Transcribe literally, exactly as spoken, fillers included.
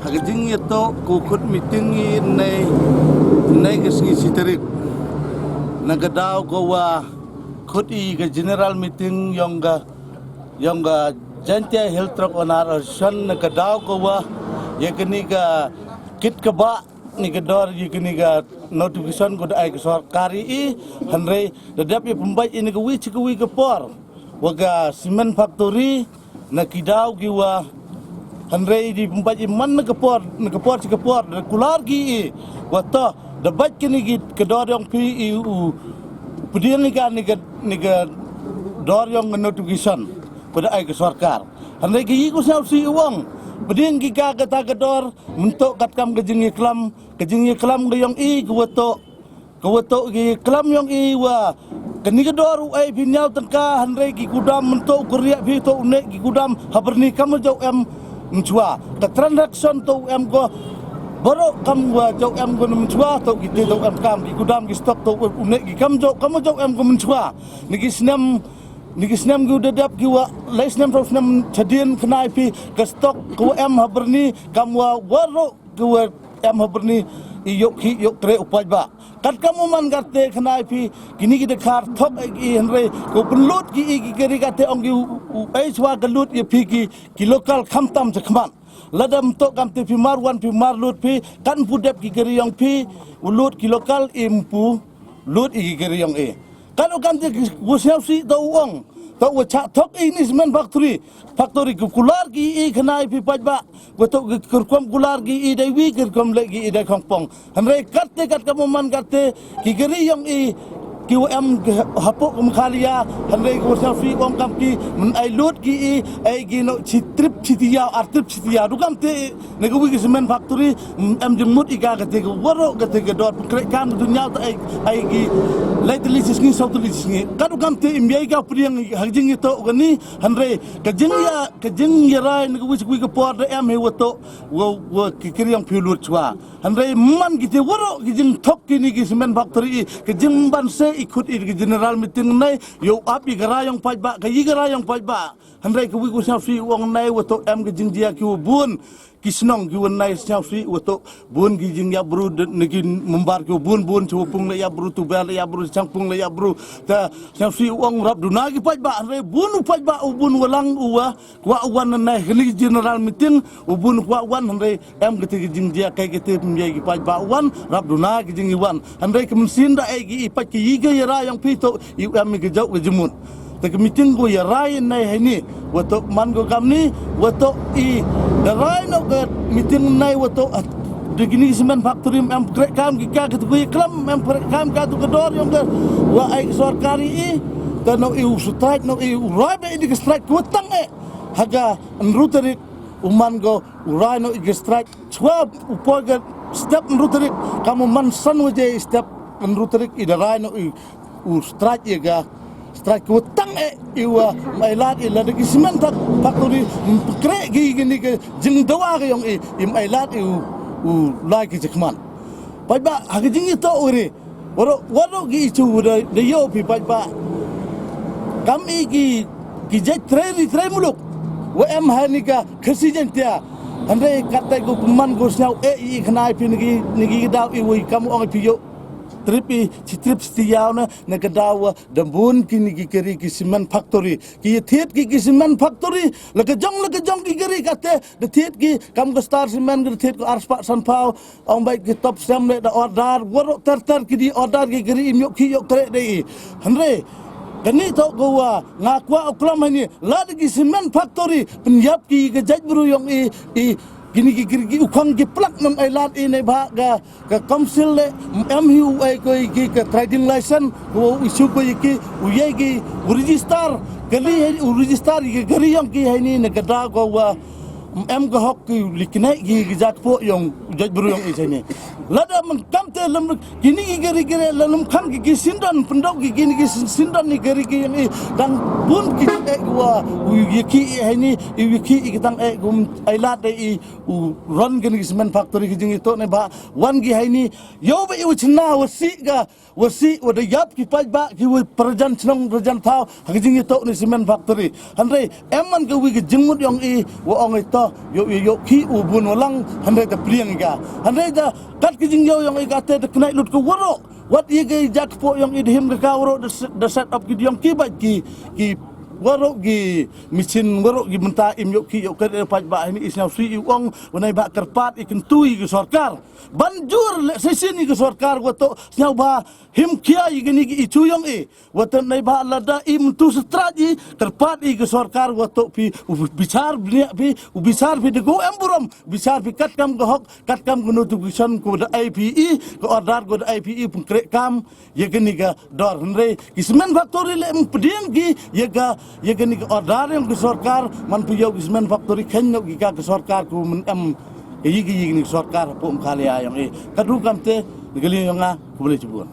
Ha ka jingyatoh ka khut meeting i nei, nei ka sngi chi tarik, na ka daw ka wa khut i ka general meeting yong ka, yong ka Jaintia Hills Truck Owner Association, na ka daw ka wa ya kani ka kit ka ba ni ka dor ya kani ka notification ko da ai ka sorkar i, hynrei da dep ya pynbait i na ka wi chi ka wi ka por wa ka cement factory na ki daw ki wa, hynrei di pynbait i man na ka por, na ka por chi ka por, da kular ki i wa toh da bait kani ki ka dor yong phi i u pdiang i ka ni ka, ni ka dor yong ka notification ko da ai ka sorkar. Hynrei ka yi ko sñiawsih u ong, pdiang ki ka kata ka dor, mynto katkam ka jingyaklam, ka jingyaklam ka yong i ka wa toh, ka wa toh ki klam yong i wa kani ka dor u ai phi ñiaw tyngka, hynrei ki kudam mynto u kyrriah phi toh u neh ki kudam ha byrni kam wa jooh em mynchwa. Ka transaction toh u em ko baroh kam wa jooh em ko na mynchwa, toh ki te toh em kam ki kudam ki stock toh u neh ki kam jooh, kam wa jooh em ko mynchwa. Ni ki snem, ni ki snem ki u da dep ki wa lai snem, saw snem chadien khnai phi ka stock ka wa em ha byrni kam wa waroh ka wa em ha byrni i yoh khih yoh treh u paidbah. Katkam u man katte khnai phi kini ki da khar thok i, hynrei ko pynlut ki i ki kari katte ong ki u, u, u ai chwa ka lut ya phi ki, ki local khamtam chakhmat. Lada mynto kamte phi mar wan phi mar lut phi, kan pu dep ki kari yong phi u lut ki local, i pu lut i ki kari yong i. Kan u kamte ki wa sñiawsih toh u ong, toh wa chah thok i ni cement factory, factory ki kular ki i khnai phi paidbah, wa toh ki kyrkom kular ki i dei wi, kyrkom leh ki i dei khongpong. Hynrei katte katkam u man katte ki kari yong i ki wa em hapoh ka Meghalaya, hynrei ki wa sñiawsih u ong kam ki, man ai lut ki i, ai ki noh chi trip chi tiaw, ar trip chi tiaw, du kamte na ka wi ka cement factory, em jingmut i ka kate ka waroh kate ka dor, pynkreh kam ka dunia ta ai, ai ki lai tylli chi sngi, saw tylli chi sngi. Kat u kamte im yei ka pdiang ha ka jingyatoh kani, hynrei ka jingya, ka jingyarai na ka wi chi wi ka por da em hi wa toh, wa, wa ki kari yong phi u lut chwa. Hynrei man kite waroh ki jingthok kini ki cement factory i, ka jingbanse i khut i ka general meeting nei, yow ap i ka rai yong paidbah, ka yi ka rai yong paidbah. Hynrei ka wi ko sñiawsih u ong nei wa toh em ka jingjia ki wa bun ki chnong ki wa nei sñiawsih wa toh bun ki jingyabru, na ki member ki wa bun bun, cha Wapung le yabru, Tuber le yabru, Changpung le yabru. Ta sñiawsih u ong rap duna ki paidbah, hynrei bun u paidbah u bun wa lang u wa kwah u wan na nei kani ka general meeting, u bun kwah u wan, hynrei em kate ka jingjia, kai kate pynbiai ki paidbah u wan, rap duna ki jingwan. Hynrei ka mynsiem da ai ki i pait ki yi ka yarai yong phi toh i em i ka jooh ka jingmut. Te ka meeting ko yarai nei heini, wa toh man ko kamni, wa toh i da rai noh ka meeting nei wa toh, ah, da kini ki cement factory em kreh kam ki ka, katu ko yaklam em kreh kam katu ka dor yong ka wa ai ka sorkar i, te noh i u strike, noh i u rai ba i di ka strike ko tang eh. Ha ka ynru tarik u man ko u rai noh i ka strike. Chwa u poi ka step ynru tarik, kam u man san waje i step ynru tarik i da rai noh i u strike ya ka. Strike ko tang eh i wa em ailad i lada ki cement factory em kreh ki kini ka jingdawa ka yong i, em ailad i u, u lai ki jingkhmat. Paidbah ha ka jingyatoh u ri. Waroh, waroh ki i chu da, da yoh phi paidbah. Kam i ki, ki jait trei ri trei muluk wa em ha ni ka Khasi Jaintia. Hynrei katai ko pynman ko sñiaw eh i khnai phi ni ki, ni ki daw i wei kam ong phi yoh trip i, chi trip chi tiaw na, na ka daw wa da bun kini ki kari ki cement factory. Ki ya thied ki, ki cement factory, la ka jong, la ka jong ki kari kate, da thied ki, kam ka Star Cement ka da thied ko arspah sanphaw, ong bai ki Top Cem le da order, waroh ter ter ki di order ki kari im yoh ki yoh kreh de i. Hynrei kani toh ko wa nga kwah u klam heini, lada ki cement factory pynyap ki ka jaitbru yong i, i kini ki kari ki u khang ki plak, em ailad i neibhah ka, ka council le em hi u ai ko i ki ka trading license, ko u issue ko i ki, u yei ki u register, kali heini u register i ki kari yong ki heini, na ka daw ko wa em ka hok ki li kine ki, ki jait poh yong u jaitbru yong i heini. Lada man kamte lem kini ki kari kari la lem khang ki, ki syndon, pyndok ki kini ki syn-, syndon ni kari ki yong i, dang bun ki eh wa u yaki i heini, i yaki i ki tang eh kum ailad de i u run kini ki cement factory. Ki jingyatoh neibhah wan ki heini, yow ba i u chna wa sih ka, wa sih wa da yap ki paidbah ki wa perjan chnong perjan thaw ha ka jingyatoh ni cement factory. Hynrei em man ka wi ka jingmut yong i wa ong i toh yoh, yoh, yoh ki u bun walang, hynrei da pliang i ka. Hynrei da kat ki jingyoo yong i ka te da knieh lut ka waroh. Wat i ka i jaka poh yong i da him ka ka waroh da set, da set up ki yong ki bait ki, ki waroh ki machine, waroh ki bynta im yoh ki yoh ka da paidbah. Hini i sngewsih i ong, wa neibhah kyrpad i kyntu i ka sorkar. Ban jur leh shisien i ka sorkar wa toh sngewbha him khia i kani ki issue yong i. Wa toh neibhah lada i myntu straight i, kyrpad i ka sorkar wa toh phi u bichar bniah phi, u bichar phi da ko em burom, u bichar phi katkam ka hok, katkam ka notification ko da ai phi i, ka order ko da ai phi i pynkreh kam ya kani ka dor. Hynrei ki cement factory leh ym pdiang ki ya ka, ya kani ka order yong ka sorkar, man phi yoh ki cement factory khein noh ki ka ka sorkar ko man em ka yi ki yi kani ka sorkar hapoh Meghalaya yong i. Ka du kamte, na ka liang yong nga, khublei chibun.